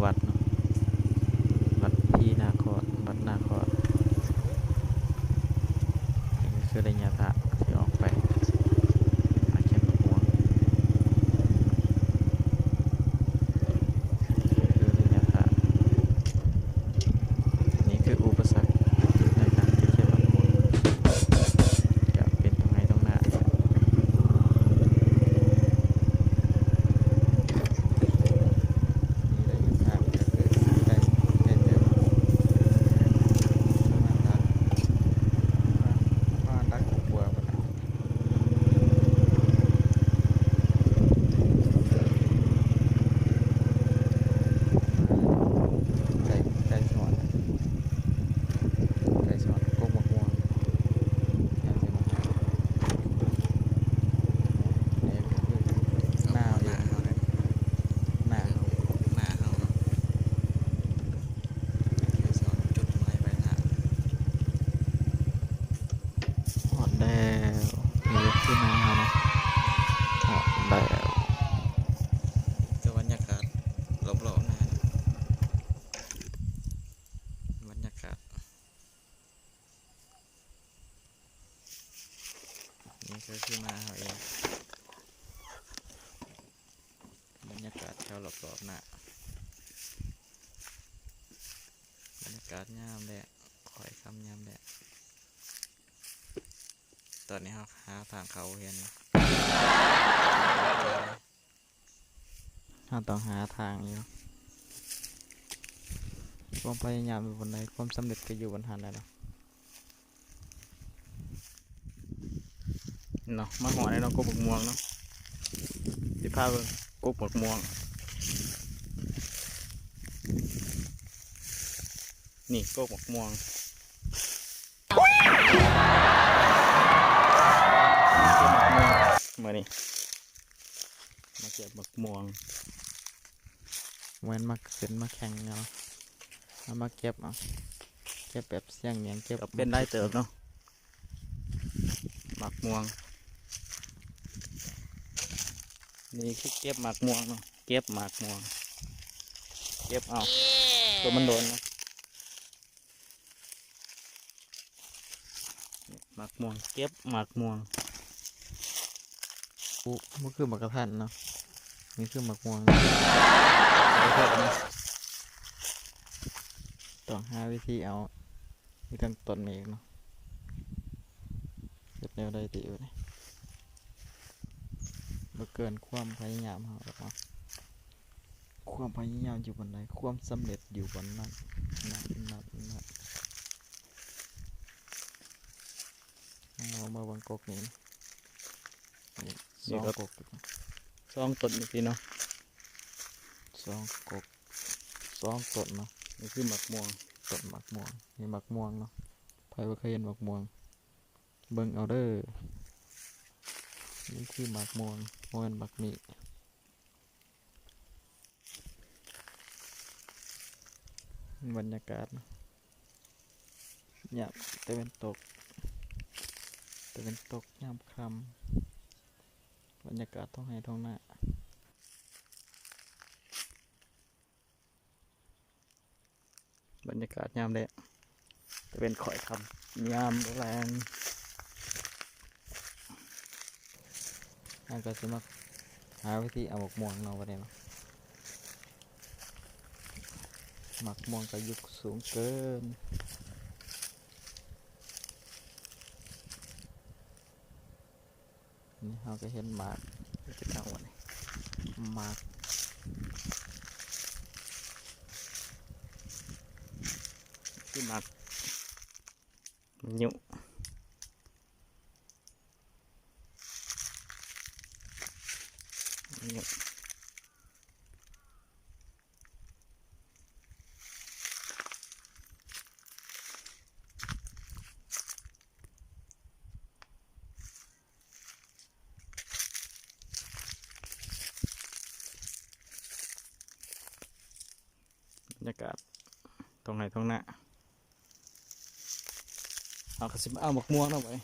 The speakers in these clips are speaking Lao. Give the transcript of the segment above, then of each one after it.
ວັດເນາະ ວັດພີນາຄອດ ວັດນາຄອດ. ນີ້ຄືໄລຍະທາງທີ່ອອກໄປຫາແຄມໝາກມ່ວງ ຄືໄລຍະທາງ. ນີ້ຄືອຸປະສັກໃນການເກັບເກັບໝາກມ່ວງ ຈະເປັນທົ່ງໄຮ່ທົ່ງນາ. ໃກ້ ໃກ້ຊິຮອດ ໃກ້ຊິຮອດກົກໝາກມ່ວງ ໃກ້ຊິມາຫາ ນີ້ຄືນາເຮົາເອງ ນາເຮົາ ນາເຮົາເນາະ. ຮອດແລ້ວ ນີ້ຄືນາເຮົາເນາະ ຮອດແລ້ວ. ແຕ່ບັນຍາກາດລອບໆນາ ບັນຍາກາດ ນີ້ຄືນາເຮົາເອງ ບັນຍາກາດແຖວລອບໆນາ ບັນຍາກາດຍາມແລະ ຄ້ອຍຄ່ຳຍາມແລະ. ຕອນນີ້ເຮົາຫາທາງເຂົ້າເຮືອນຢູ່ ເຮົາຕ້ອງຫາທາງຢູ່ ຄວາມພະຍາຍາມຢູ່ບ່ອນໃດ ຄວາມສຳເລັດກໍຢູ່ບ່ອນຫັ້ນແຫຼະເນາະ. ເນາະ ມາຮອດແລ້ວເນາະ ກົກໝາກມ່ວງເນາະ ຊິພາເບິ່ງກົກໝາກມ່ວງ ນີ້ກົກໝາກມ່ວງ ມື້ນີ້ມາເກັບໝາກມ່ວງ ແມ່ນມາຂຶ້ນມາແຂ່ງເນາະ ເອົາມາເກັບ ເອົາເກັບແບບສ່ຽງຫຍັງ ເກັບເປັນຫຼາຍເຕີບເນາະ. ໝາກມ່ວງ ນີ້ຄືເກັບໝາກມ່ວງເນາະ ເກັບໝາກມ່ວງ ເກັບເອົາ ຕົວມັນໂດນເນາະ ໝາກມ່ວງ ເກັບໝາກມ່ວງ. ໂອ້ ບໍ່ຄືໝາກກະທັນເນາະ ນີ້ຄືໝາກມ່ວງ ຕ້ອງຫາວິທີເອົາ ມີທັງຕົ້ນເມກເນາະ ເຮັດແນວໃດຕິບັດນີ້ ບໍ່ເກີນຄວາມພະຍາຍາມເຮົາດອກເນາະ ຄວາມພະຍາຍາມຢູ່ບ່ອນໃດ ຄວາມສຳເລັດຢູ່ບ່ອນນັ້ນ ນັ້ນ ນັ້ນ ນັ້ນ. ເຮົາມາເບິ່ງກົກນີ້ ນີ້ ນີ້ ສອງ ກໍ ກົກ ສອງຕົ້ນນີ້ຕິເນາະ ສອງກົກ ສອງຕົ້ນເນາະ ນີ້ຄືໝາກມ່ວງ ຕົ້ນໝາກມ່ວງ ນີ້ໝາກມ່ວງເນາະ ໃຜບໍ່ເຄີຍເຫັນໝາກມ່ວງ ເບິ່ງເອົາເດີ ນີ້ຄືໝາກມ່ວງ ບໍ່ແມ່ນໝາກມີ້. ບັນຍາກາດເນາະ ຍາມຕາເວັນຕົກ ຕາເວັນຕົກຍາມຄ່ຳ ບັນຍາກາດທ້ອງໄຮ່ທ້ອງນາ. ບັນຍາກາດຍາມແລງ ຕາເວັນຄ້ອຍຄ່ຳ ຍາມແລງ ເຮົາກໍຊິມາຫາວິທີເອົາໝາກມ່ວງເນາະ ບັດນີ້ເນາະ ໝາກມ່ວງກໍຢູ່ສູງເກີນ. ນີ້ເຮົາກໍເຫັນໝາກ ເອົາອັນນີ້ ໝາກ ຄືໝາກຫຍຸ້ງ ຫຍຸ້ງ. ບັນຍາກາດທ້ອງໄຮ່ທ້ອງນາ ເຮົາກໍຊິມາເອົາໝາກມ່ວງເນາະ ບັດນີ້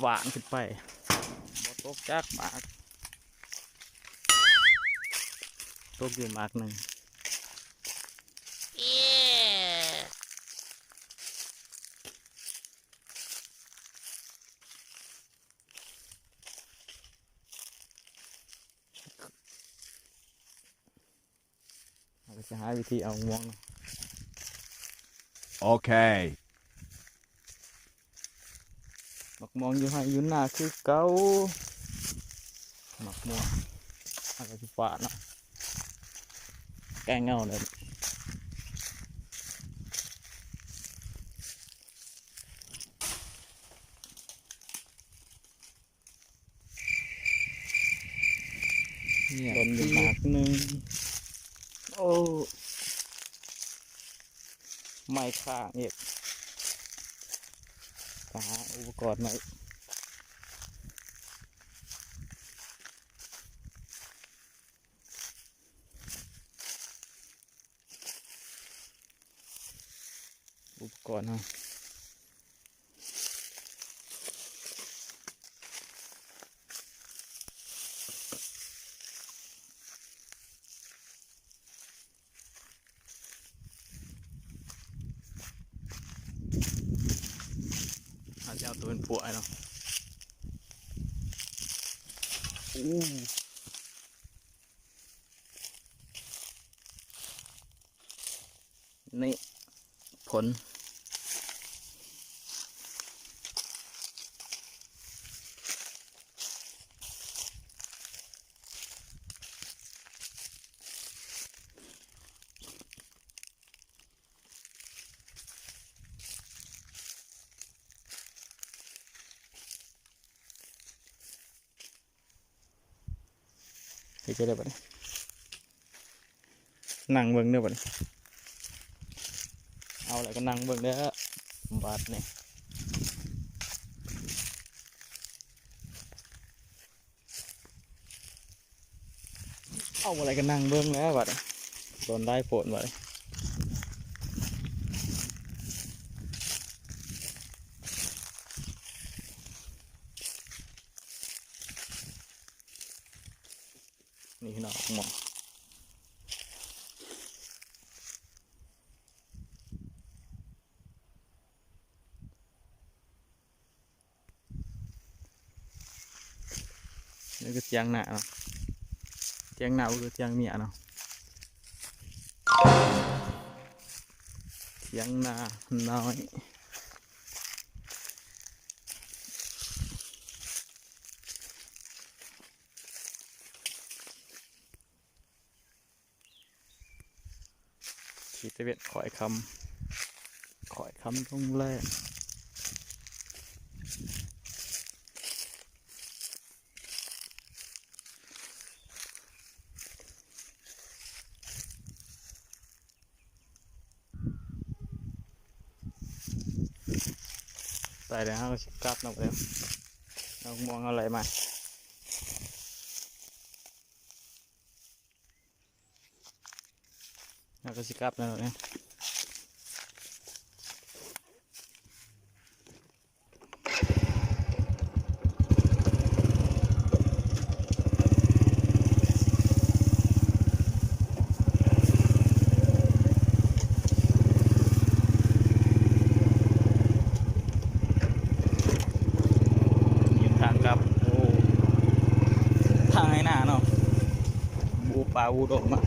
ຫວ່ານຂຶ້ນໄປ ບໍ່ຕົກຈັກໝາກ ຕົກຢູ່ໝາກໜຶ່ງ. ເຮົາກໍຊິຫາວິທີເອົາໝາກມ່ວງເນາະ. ໂອເຄ ໝາກມ່ວງຢູ່ໄຮ່ຢູ່ນາຄືເກົ່າ. ໝາກມ່ວງ ເຮົາກໍຊິປາດເນາະ ແກງເອົາເລີຍ. ນີ້ ຫຼົ່ນຢູ່ໝາກໜຶ່ງ. ໂອ້ ໄມ້ຄ້າງອີກ. ໄປຫາອຸປະກອນໃໝ່. ອຸປະກອນເຮົາ ເຮົາຈະເອົາໂຕເປັນປົວເນາະ. ໂອ້ ນີ້ຜົນ. ເຮັດຈັ່ງໃດບັດນີ້? ນັ່ງເບິ່ງເດີບັດນີ້. ເອົາແລ້ວກໍນັ່ງເບິ່ງເດີບັດນີ້. ເອົາແລ້ວກໍນັ່ງເບິ່ງແລ້ວບັດນີ້. ດົນໄດ້ໂພດບັດນີ້. ນີ້ພີ່ນ້ອງ ໝອງ ນີ້ຄືຖຽງນາເນາະ ຖຽງນາບໍ່ຄືຖຽງເມຍເນາະ ຖຽງນານ້ອຍ. ທີ່ຕະເວັນຄ້ອຍຄ່ຳ ຄ້ອຍຄ່ຳລົງແລ້ວ. ໄປແລ້ວ ເຮົາກໍຊິກັບເນາະ ເອົາໝວກເຮົາໄລ່ມາ. ເຮົາກໍຊິກັບແລ້ວເນາະ. ເສັ້ນທາງກັບ ໂອ້ ທາງໄຮ່ນາເນາະ. ໂອ້ ປ່າອູດົມມາກ.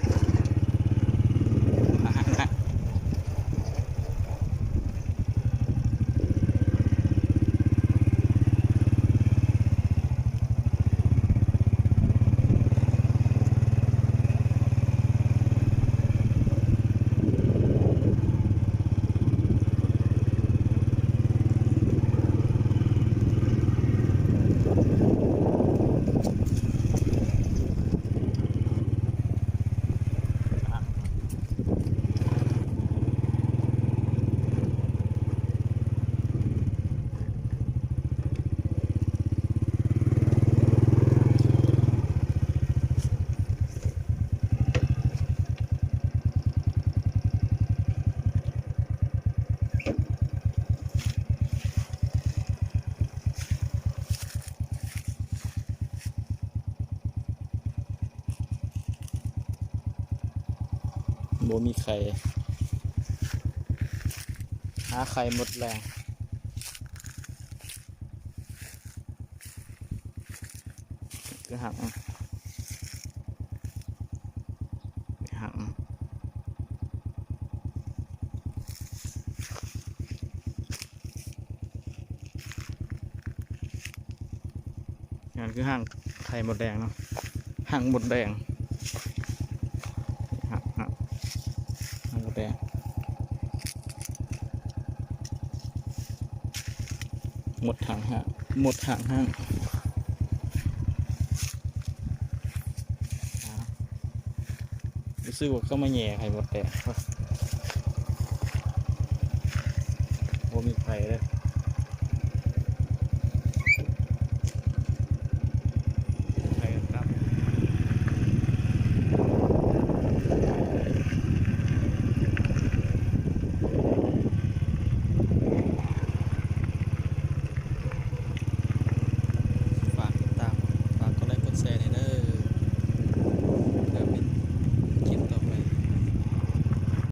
ບໍ່ມີໄຂ່ ຫາໄຂ່ມົດແດງ ຄືຫາກ ຫາກ ນັ້ນຄືຫາກໄຂ່ມົດແດງເນາະ ຫາກມົດແດງ ຫາກ ຫາກ ຫາກມົດແດງ ມົດຫາກ ຫາກ ມົດຫາກ ຫາກ ຮູ້ສຶກວ່າເຂົາມາແຫຍ່ໄຂ່ມົດແດງ ບໍ່ມີໄຂ່ເລີຍ.